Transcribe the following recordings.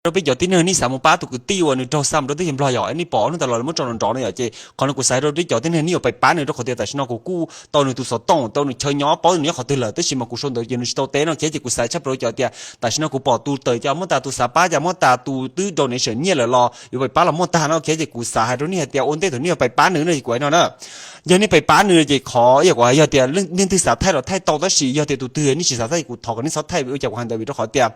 rau peb cov tib neeg nej xav mus pab tus kwv tij uas nws raug xa mus rau teb chaws Nplog yom, nej pom hnub tas los lawv muab tso nrov nrov no yom, ces qhov no kuv xav hais rau peb cov tib neeg nej yuav pais pab nws rau qhov tias tam sim no kuv kuj tau nws tus xov tooj, tau nws chaw nyob, paub nws nyob qhov twg lawm, tab sis mas kuv sau ntawv ces nws tsis tau teb no, ces kuv xav tshaj plaws cov tias tam sim no kuv pom tus tawm cas muab tas, tus xav pab cas muab tas, tus twb rau nws sam nyiaj lawm los yuav pais pab los muaj tag no, ces kuv xav hais rau nej hais tias ua ntej thaum nej yuav pais pab nws no ces kuv hais no na, yog nej pais pab nws ces qhov yog kuv hais yog tias leej twg xav thaij los thaij tau, tab sis yog tias tus twg nej tsis xav thaij kuv thov kom nej txhob thaij ua cas kuv hais ntawd vim rau qhov tias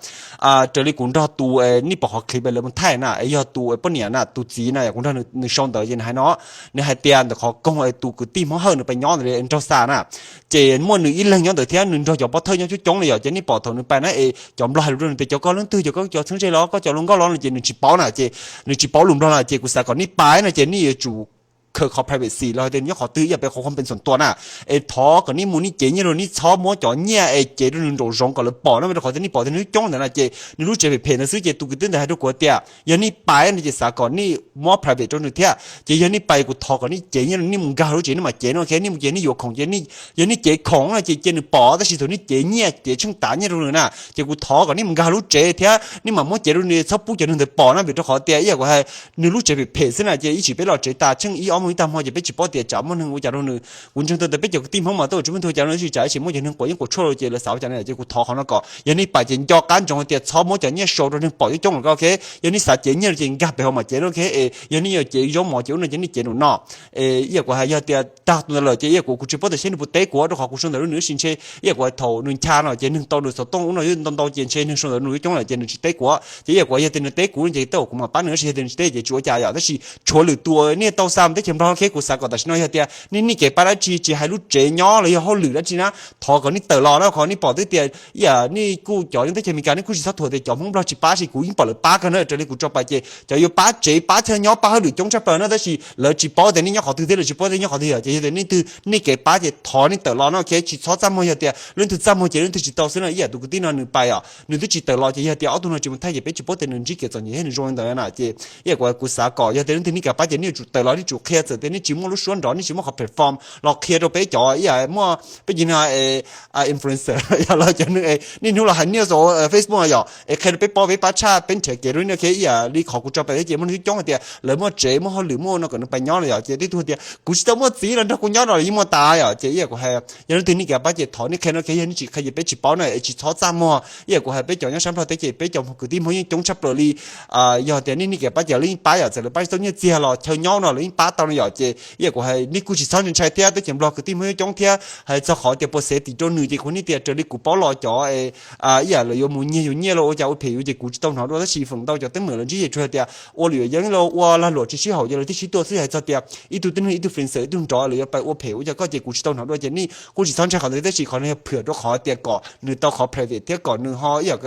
raws li kuv nrog tus nej pom qhov clip lawv mus thaij na, yog tus poj niam na, tus txiv na, kuv nrog nws sau ntawv ces nws hais no, nws hais tias ntawm qhov koog tus kwv tij Hmoob Hawj nws pais nyob ntawd nraug xa na, ces muaj nws ib leeg nyob ntawd thiab nws nrog cov pov thawj nyob coob coob li yom, ces nej pom thaum nws pais na es cov Nplog hais lus rau nws tias cov koj leej twg, cov koj cov txheeb ze los koj cov hluas nkauj los no ces nws tsis paub na, ces nws tsis paub lus Nplog na, ces kuv xav kom nej pais no ces nej yuav tsum khaws qhov privacy los hais tias nws nyob qhov twg ib yam peb qhov khoom pes xoom tua na, es thov kom nej mus nej cev nyiaj rau, nej txhob muab cov nyiaj es cev rau nws nraum zoov kom lawv pom na, rau qhov tias nej pom tias nws coob ntawd na, ces nws lub tsev phem phem ntawd xwb, ces tus kwv tij ntawd hais rau kuv tias yog nej pais no ces xav kom nej muab private rau nws thiab, ces yog nej pais kuv thov kom nej cev nyiaj rau, nej mus nkag lub tsev nej mam cev no, ok, nej mus ces nej yuav khoom ces yog nej cev khoom no ces cia nws pom, tab sis thaum nej cev nyiaj, cev tsheej tav nyiaj rau nws na, ces kuv thov kom nej mus nkag lub tsev thiab nej mam muab cev rau nws, txhob pub cov neeg ntawd pom na, vim rau qhov tias ib yam kuv hais nws lub tsev phem phem xwb na, ces ib tsam peb los tsev tas tsheej ib ob moos ib tag hmo ces peb tsis paub tias tsam muaj neeg ua cas rau nws. Kuv ntseeg tau tias peb cov kwv tij Hmoob mas tuaj tsis muaj neeg ua cas rau nws, tsis tsam ib tsam muaj cov neeg quav yeeb quav tshuaj los ces lawv xav ua cas no, ces kuv thov qhov no kom yog nej pais ces nco qab ntsoov tias txhob muab cov nyiaj sau rau neeg pom coob coob lawm, ok, yog nej xav cev nyiaj ces nkag pem hauv mam cev no, ok, es yog nej yuav cev zaub mov cev ub no ces nej cev nraum no. Es ib yam kuv hais yog tias tag tus ntawd lawm ces ib yam kuv kuv tsis paub tias seb nws puas teb kuv, rau qhov kuv sau ntawv rau nws tab sis ntshe ib yam kuv hais thaum nws ncha no ces neeg tau nws xov tooj ub no yuav ntau ntau ces ntshe neeg sau ntawv nws coob coob lawm ces nws tsis teb kuv, ces ib yam kuv hais yog tias nws teb kuv no ces teb kuv mam pab nws, tab sis yog tias nws tsis teb ces tsis ua cas yom, tab sis tshuav lwm tus nej tau xa mus teb chaws Nplog, ok, kuv xav kom tam sim no yog tias nej nej kev pab dab tsi tsis hais lub tsev nyob los yog hauj lwm dab tsi na, thov kom nej tawm los na, qhov nej pom twb tias ib yam nej kuj cov nyob teb chaws Amelikas nej kuj tsis txhob thuam tias cov Hmoob Nplog tsis pab, tab sis kuv yeej pom lawv pab kawg na, raws li kuv tso pais ces cov yuav pab tsev pab chaw nyob pab hauj lwm coob tshaj plaws na, tab sis lawv tsis paub tias nej nyob qhov twg thiab lawv tsis paub tias nyob qhov twg yom, ces yog tias nej twg nej kev pab ces thov nej tawm los no, ok, tsis txhob txaj muag, yog tias leej twg txaj muag ces leej twg tsis tau xwb na, ib yam tus kwv tij no nws pais os nws twb tsis tawm los ces yog tias ob tug no tsis mus thaij ces peb tsis paub tias nws ntsib kev txom nyem thiab nws zoo li ntawd na, ces ib yam kuv xav kom yog tias leej twg nej kev pab ces nej yuav tsum tawm los, nej tsum qhia, txawm tias nej tsis muaj lub suab nrov, nej tsis muaj qhov platform los qhia rau peb cov ib yam muaj peb cov influencer yog los cov neeg niaj hnub los hais news Facebook yom, es qhia rau peb paub peb pab tshaj peb nrhiav kev rau nej, ok, ib yam li qhov kuv tso pais thiab ces muaj neeg coob coob hais tias lawv muaj tsev muaj hauj lwm muaj no kom nws pais nyob lawm yom, ces tej tug tias kuv tsis tau muaj txiv los nrog kuv nyob no los yeej muaj tas yom, ces ib yam kuv hais yog leej twg nej kev pab ces thov nej qhia no, ok, yog nej tsis qhia ces peb tsis paub na, es tsis txhob txaj muag, ib yam kuv hais peb cov nyob sab Nplog teb ces peb cov kwv tij Hmoob yeej coob tshaj plaws li. Yog tias nej nej kev pab ces lawv yeej pab yom, txawm lawv pab tsis tau nyiaj txiag los chaw nyob no lawv yeej pab tau no yom, ces ib yam kuv hais nej kuj tsis txhob ntshai thiab, teb chaws Nplog kwv tij Hmoob yeej coob thiab. Hais txog qhov tias puas safety rau nws ces kuv hais tias raws li kuv paub los cov ib yam lawv yuav mus nyiag yus nyiaj los ua cas ua phem yus ces kuv tsis tau hnov dua, tab sis feem ntau cov teeb meem lawv ntsib ces tsuas hais tias ua lwm yeeb los ua lag luam tsis sib haum ces lawv thiaj sib tua xwb. Hais txog tias ib tug tib neeg ib tug friend ib tug nrov lawv yuav pais ua phem ua cas koj ces kuv tsis tau hnov dua, ces nej kuj tsis txhob ntshai qhov ntawd, tab sis qhov no yog phwm rau qhov tias kom nws tau qhov private thiab kom nws ho ib yam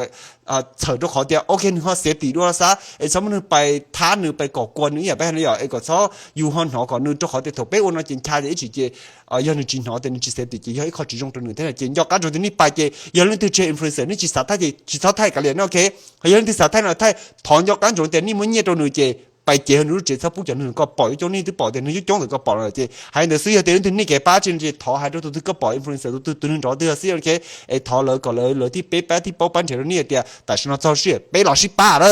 txhawm rau qhov tias ok nws ho safety dua xwb, es txhob muaj neeg pais thab nws pais kom kua nws ib yam peb hais no yom, es kom txhob yus ho hnov kom nws, rau qhov tias thaum peb ua no ces ncha ces ib tsam ces yog nws tsis hnov tias nws tsis safety ces yog ib qho tsis zoo rau nws thiab. Ces nco qab ntsoov tias nej pais ces yog leej twg tshaj influencer nej tsis xav thaij ces tsis txhob thaij kav liam no, ok. Yog leej twg xav thaij no thaij, thov nco qab ntsoov tias nej muab nyiaj rau nws ces pais cev nws lub tsev, txhob pub cov neeg koj pom coob coob, nej twb pom tias neeg coob coob ntawm koj pom lawm ces hais ntawd xwb. Yog tias leej twg nej kev pab tsis ces thov hais rau tus twg koj pom influencer tus twg tus neeg nrov twg xwb, ok, es thov lawv kom lawv lawv thiaj peb pab thiaj paub pab nrhiav rau nej tias tam sim no txog sij hawm peb los sib pab.